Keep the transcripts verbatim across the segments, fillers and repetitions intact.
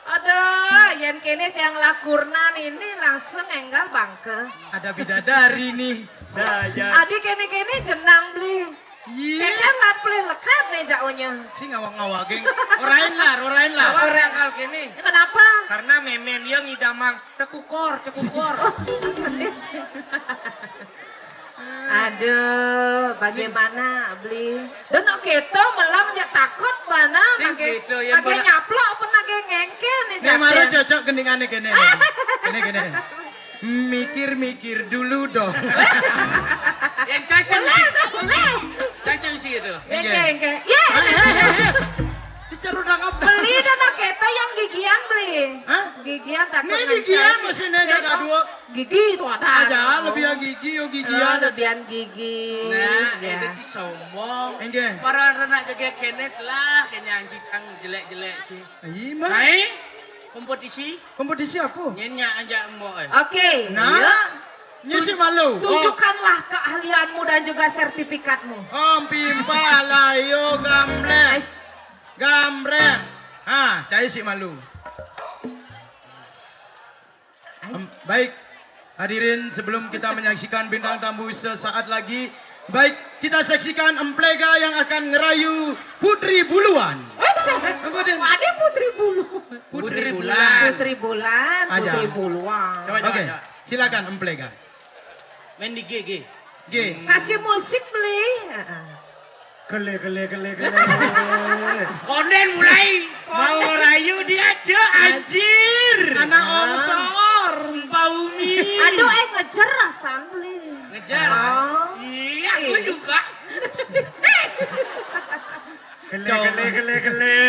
Aduh, yén kéné tiang lakurnan ini langsung énggal bangké. Ada bidadari nih. Saja. Adi kéné-kéné jenang beli. Iya. Kékén lat pelih lekat nih jaonya. Si ngawak-ngawak, geng. Orain lah, orain lah. Orang hal gini. Ya, kenapa? Karena memen dia ngidamang tekukor, tekukor. Pedis. Aduh, bagaimana beli? Dan oke to melang ja takut mana. Sing pakai gitu, ya, pakai mana nyaplok pun lagi ngengke nih. Nih, maru cocok gendingannya gini. Gini, gini. Mikir-mikir dulu dong. Yang cai sing boleh, boleh. Cai sing sih itu. Yang ke, yang ke. Ya. Dicerudang apa? Beli dan oke to yang gigian beli. Hah? Gigian takut. Ini gigian masih nanya dua. Gigi itu ada. Aja, lebih gigi, yo gigi ada. Lebihan gigi. Nah, ya. Ada ci sombong. Enggak. Para anak jaga kenet lah, kayaknya anjing jelek-jelek ci. Iya, mah. Hai, kompetisi. Kompetisi apa? Nyenya aja embok. Oke. Nah, nyesi malu. Tunjukkanlah keahlianmu dan juga sertifikatmu. Om pimpala yo gambreng. Gambreng. Ah, cai si malu. Baik, hadirin, sebelum kita menyaksikan bintang tamu sesaat lagi, baik, kita saksikan emplega yang akan ngerayu Putri Buluan. Apa dia? Ada Putri Buluan. Putri Bulan. Putri Bulan, Putri Buluan. Coba, coba, coba. Silakan emplega. Main di G G. G. Kasih musik beli. Heeh. Kele, kele, kele, kele. Konden mulai. Mau rayu dia aja, anjir. Anak ongsor. Paumi. Aduh, eh, ngejer rasan beli. Ngejar. Oh. Iya, aku juga. Kele, kele, kele, kele.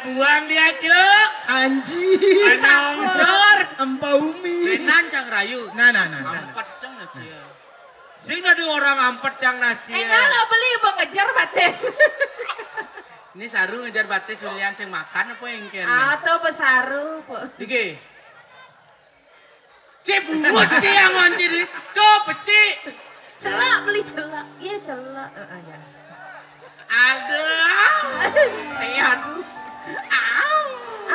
Buang dia aja. Anjir. Anak ongsor. Empaumi. Benan cang rayu. Nah, nah, nah, nah. Ampet cang rayu. Sing ada orang ampet cang nasi. Eh, kalau beli mau ngejar batis. Ini saru ngejar batis, William sing makan apa yang kene? Atau pesaru, po. Iki. Cek buat sih yang ngonci di. Tuh, pecik. Celak beli celak. Iya, celak. Heeh, ya. Aduh. Eh, aduh. Au.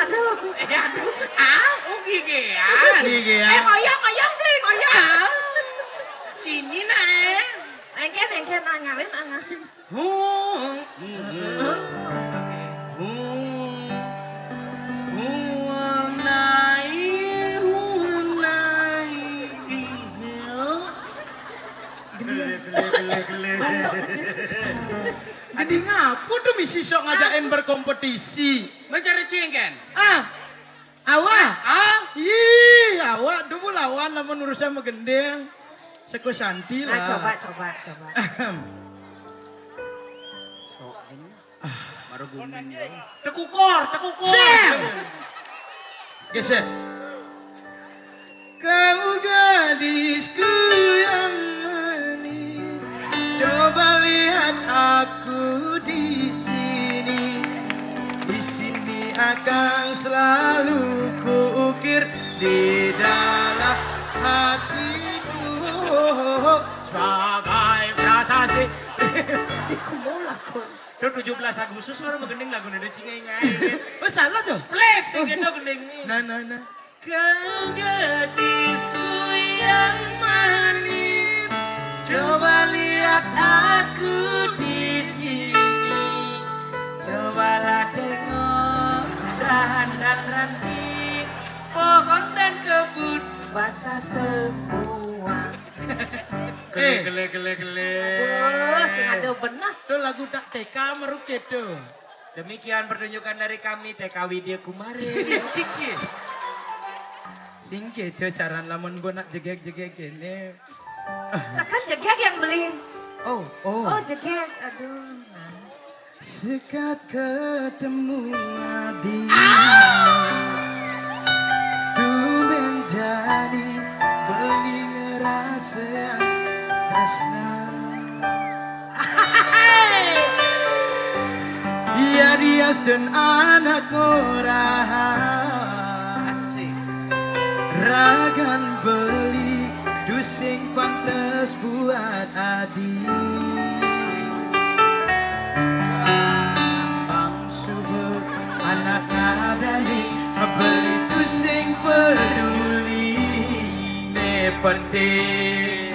Aduh. Eh, aduh. Au, oh, gigian. Gigian. Eh, ngoyong, ngoyong, beli, ngoyong. Au. Cini nah, eh. Engken, engken, angalin, angalin. Hung, hung, hung, hung, nai, hung, nai, ih, eh. Gede ngapa tuh misi sok ngajakin berkompetisi? Mencari cingken. Ah, awak. Ah? Ih, awak dulu lawan lamun urusan megendeng. Seko Santi lah. Nah, coba, coba, coba. Sok ini. Baru gumin ya. Tekukor, tekukor. Sing. Gesek. Kau gadisku yang manis, coba lihat aku di sini. Di sini akan selalu kuukir di dalam hatiku sebagai prasasti. Di kumulak. Tuh tujuh belas Agustus baru menggending lagu nada cingai-ngai. Oh, salah tuh. Split sih gitu gending nih. Nah, nah, nah. Kau gadisku yang manis, coba lihat aku di sini. Cobalah tengok dahan dan ranting, pohon dan kebun, basah semua. Kele, eh, kele, kele, kele. Aduh, sing ada benar. Tuh lagu tak T K meruket tuh. Demikian pertunjukan dari kami, T K Widya Kumari. Cik, cik, cik. Sing kedo caran lamun mbok nak jegek-jegek kene. Sekan jegek yang beli. Oh, oh. Oh, jegek. Aduh. Nah. Sekat ketemu Adi. Tumben jadi beli ngerasa tresna. Iya dia dan anak murah. Asik. Ragan beli dusing pantes buat Adi. Pang subuh anak ada Penting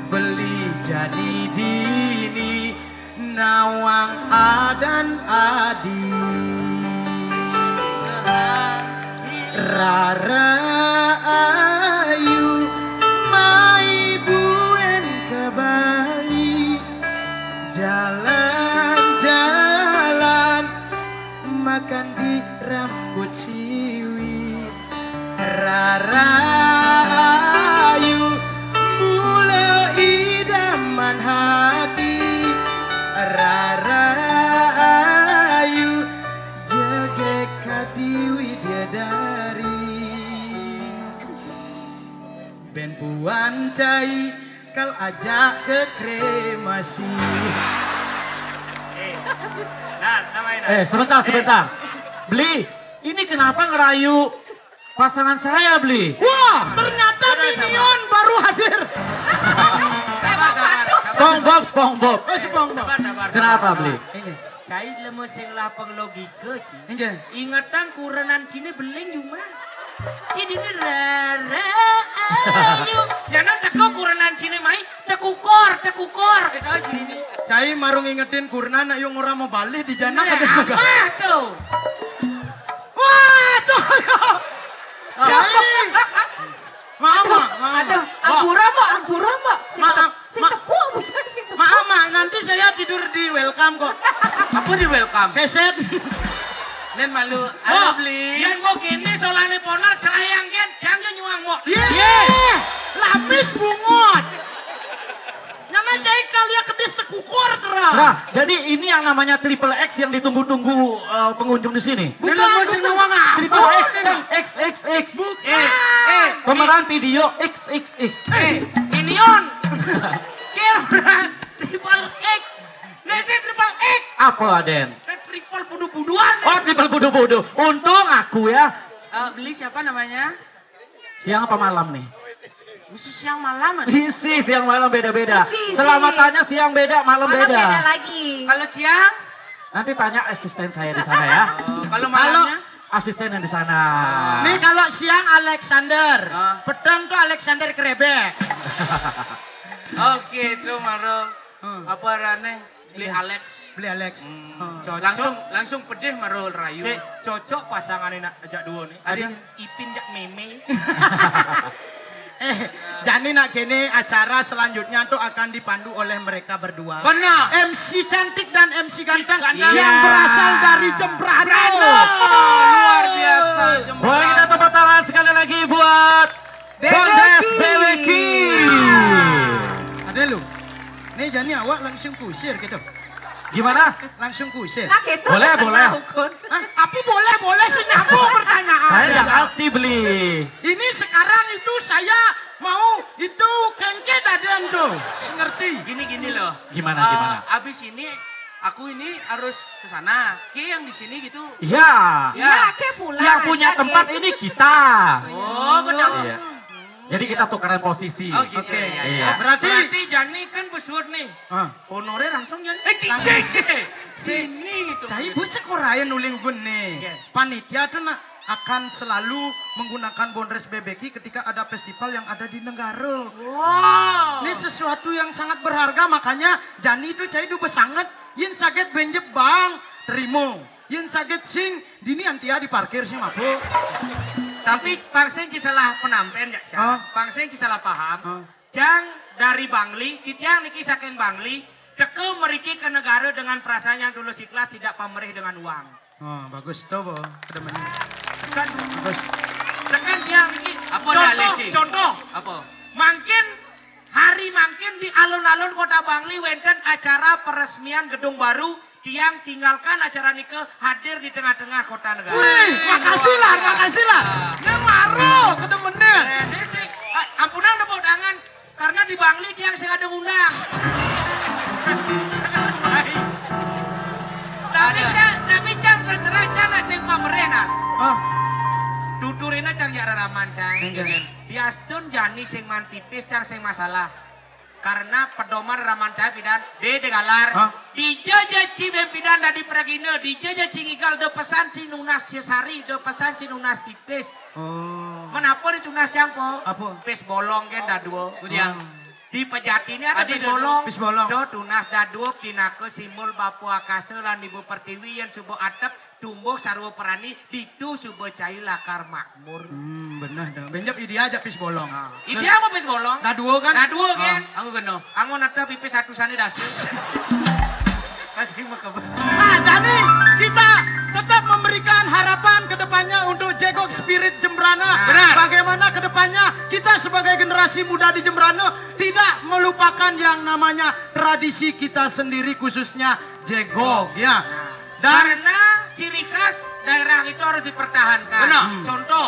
beli jani dini nawang adan adi. Rara ayu mai buen ke Bali, jalan-jalan makan di rambut siwi. Rara ayu mula idaman hati. Rara ayu jegek kadi widadari. Ben puan cai kal ajak ke kremasi. Eh, nah, namanya. Eh, sebentar, sebentar. Beli, ini kenapa ngerayu pasangan saya, Beli? Wah, ternyata minion baru hadir. Sabar, sabar. SpongeBob, SpongeBob. Oh, SpongeBob. Sabar, sabar. Kenapa, Sabar. Beli? Ini, Cai lemo sing lapang logika, Ci. ini. Ingetang kurenan cine beling jumah. Ci dini rara ayu. Jangan teko kurenan cine mai, tekukor, tekukor gitu Ci dini. Cai marung ingetin kurna nak yung ora mau balik di jana Nah, kadang. apa tuh? Wah, tuh. Cai. Mama, mama. Aduh, ampura mo, ampura mo. Sing, Maaf, sing ma- tepuk bukan sing tepuk. Mama, nanti saya tidur di welcome kok. Apa di welcome? Keset. Nen malu. Mo, Halo, Beli. Yan mo kene solane ponar celayang ken, jangan nyuang mo. Iya. Lapis bungut. Nyana cai kalia kedis tekukor terang. Nah, jadi ini yang namanya triple X yang ditunggu-tunggu eh, pengunjung di sini. Bukan, bukan. Sing nawang apa? Triple X kan X X X. Eh, eh, Pemeran video X X X. eh, minion. Kira triple X. Nasi triple X. Apa, Den? Triple budu-buduan. Oh, triple budu-budu. Untung aku ya. Eh, Beli siapa namanya? Siang apa malam nih? Mesti siang malam ada. Isi siang malam beda-beda. Isi, isi. Selamatannya siang beda, malam, Malam beda. beda lagi. Kalau siang, Nanti tanya asisten saya di sana ya. oh, kalau malamnya, Asisten yang di sana. Nih kalau siang Alexander, Ah. petang tuh Alexander Krebek. oke itu Maro. Hmm. Apa rane? Beli Iya. Alex. Beli Alex. Hmm. Hmm. Cocok. Langsung langsung pedih Maro rayu. Si, cocok pasangan ini ajak duo nih. Ada. Ipin jak meme. Eh, jadi nak kene acara selanjutnya tuh akan dipandu oleh mereka berdua. Benar. M C cantik dan M C ganteng ganteng. yang Iya. berasal dari Jembrana. Brano. Luar biasa. Jembrana. Boleh kita tepuk tangan sekali lagi buat Bondres Bebeki. Bebeki. Ada lu. Nih jadi awak langsung kusir gitu. Gimana? Langsung kusir. Nah, gitu. Boleh, Kenal boleh. Ukun. Hah? Apa boleh boleh sih nyambung pertanyaan. Saya nggak ngerti, Beli. Ini sekarang itu saya mau itu kengke daden tuh, ngerti? Gini gini loh. Gimana, Eh, gimana? Abis ini aku ini harus ke sana. Ki yang di sini gitu. Iya. Iya, kayak pulang Yang aja, punya Ki. Tempat ini kita. Oh, benar. Iya. Jadi kita tukaran posisi. Oh gitu. Oke. Ya, Iya. ya. Berarti Berarti jani kan besuut nih. Ah, Honorer langsung jani. Eh, cik, Langsung. cik, cik. Sini gitu. cai bu sekorayan uling gun nih. Oke. Panitia tuh nak akan selalu menggunakan Bondres Bebeki ketika ada festival yang ada di negara. Wow. Ini sesuatu yang sangat berharga, makanya jani itu cai itu besanget. Yin saget benjebang, terima. Yin saget sing dini antia diparkir sing apa? Tapi pang sing ci salah penampen ya, Cak. Hah? Pang sing ci salah paham. Hah? Jang dari Bangli, titiang niki saking Bangli, teke meriki ke negara dengan perasaan yang tulus ikhlas, tidak pamerih dengan uang. Oh, bagus tuh, Bu. Kedemen. Tekan, Bagus. tekan tiang niki. Apa Contoh, ada, Leci? Contoh, Apa? mangkin hari mangkin di alun-alun Kota Bangli wenten acara peresmian gedung baru, tiang tinggalkan acara nike hadir di tengah-tengah kota negara. Wih, makasih lah, makasih lah. Yang maro, kedemenan. Sisi, eh, ampunan tepuk tangan karena di Bangli tiang sing ada ngundang. Tapi cang, tapi cang terus terang cang sing pamerena. Ah, Tuturina cang jak raraman cang. Enggak. Diastun jani sing man tipis cang sing masalah. Karena pedoman raraman cang pidan de de galar. Hah? Dija ja ci ben pidan dadi pragina, dija ja ci ngigal de pesan ci nunas sesari, de pesan ci nunas tipis. Oh. Menapa ditunas cang, Po? Apa? Pis bolong kan daduo. Kudiang. Di Pejati ini ada Ada pis daduo. bolong. Pis bolong. Do tunas daduo pinaka simbol Bapa Akasa lan Ibu Pertiwi yang suba atep tumbuh sarwa prani ditu suba cai lakar makmur. Hmm, bener dong. Benjep ida aja pis bolong. Ini apa pis bolong? Daduo kan? Daduo kan? Aku kena. Anggo nata pipis atusane dasa. Kasih mah kabar. Nah, jadi kita tetap memberikan harapan ke depannya untuk Jegog Spirit Jembrana. Benar. Bagaimana ke depannya kita sebagai generasi muda di Jembrana tidak melupakan yang namanya tradisi kita sendiri, khususnya Jegog, ya. Dan Karena ciri khas daerah itu harus dipertahankan. Benar. Contoh,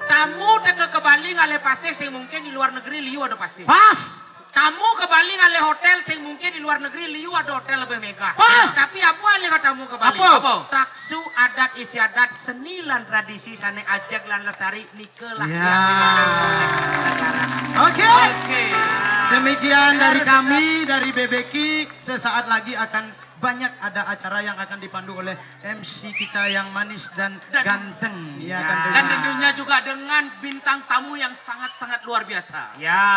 tamu teka ke Bali ngalih pasih sing mungkin di luar negeri liu ada pasih. Pas. Tamu ke Bali ngalih hotel sing mungkin di luar negeri liu ada hotel lebih megah. Pas. Tapi apa alih tamu ke Bali? Apa? Apa? Taksu adat istiadat seni lan tradisi sane ajeg lan lestari nika lah Ya. yang negara. Oke. Oke. Demikian Ya, dari harus kami, dari Bebeki. Sesaat lagi akan banyak ada acara yang akan dipandu oleh M C kita yang manis dan, Dan- ganteng. Ya, Ya. tentunya. Dan tentunya juga dengan bintang tamu yang sangat-sangat luar biasa. Ya.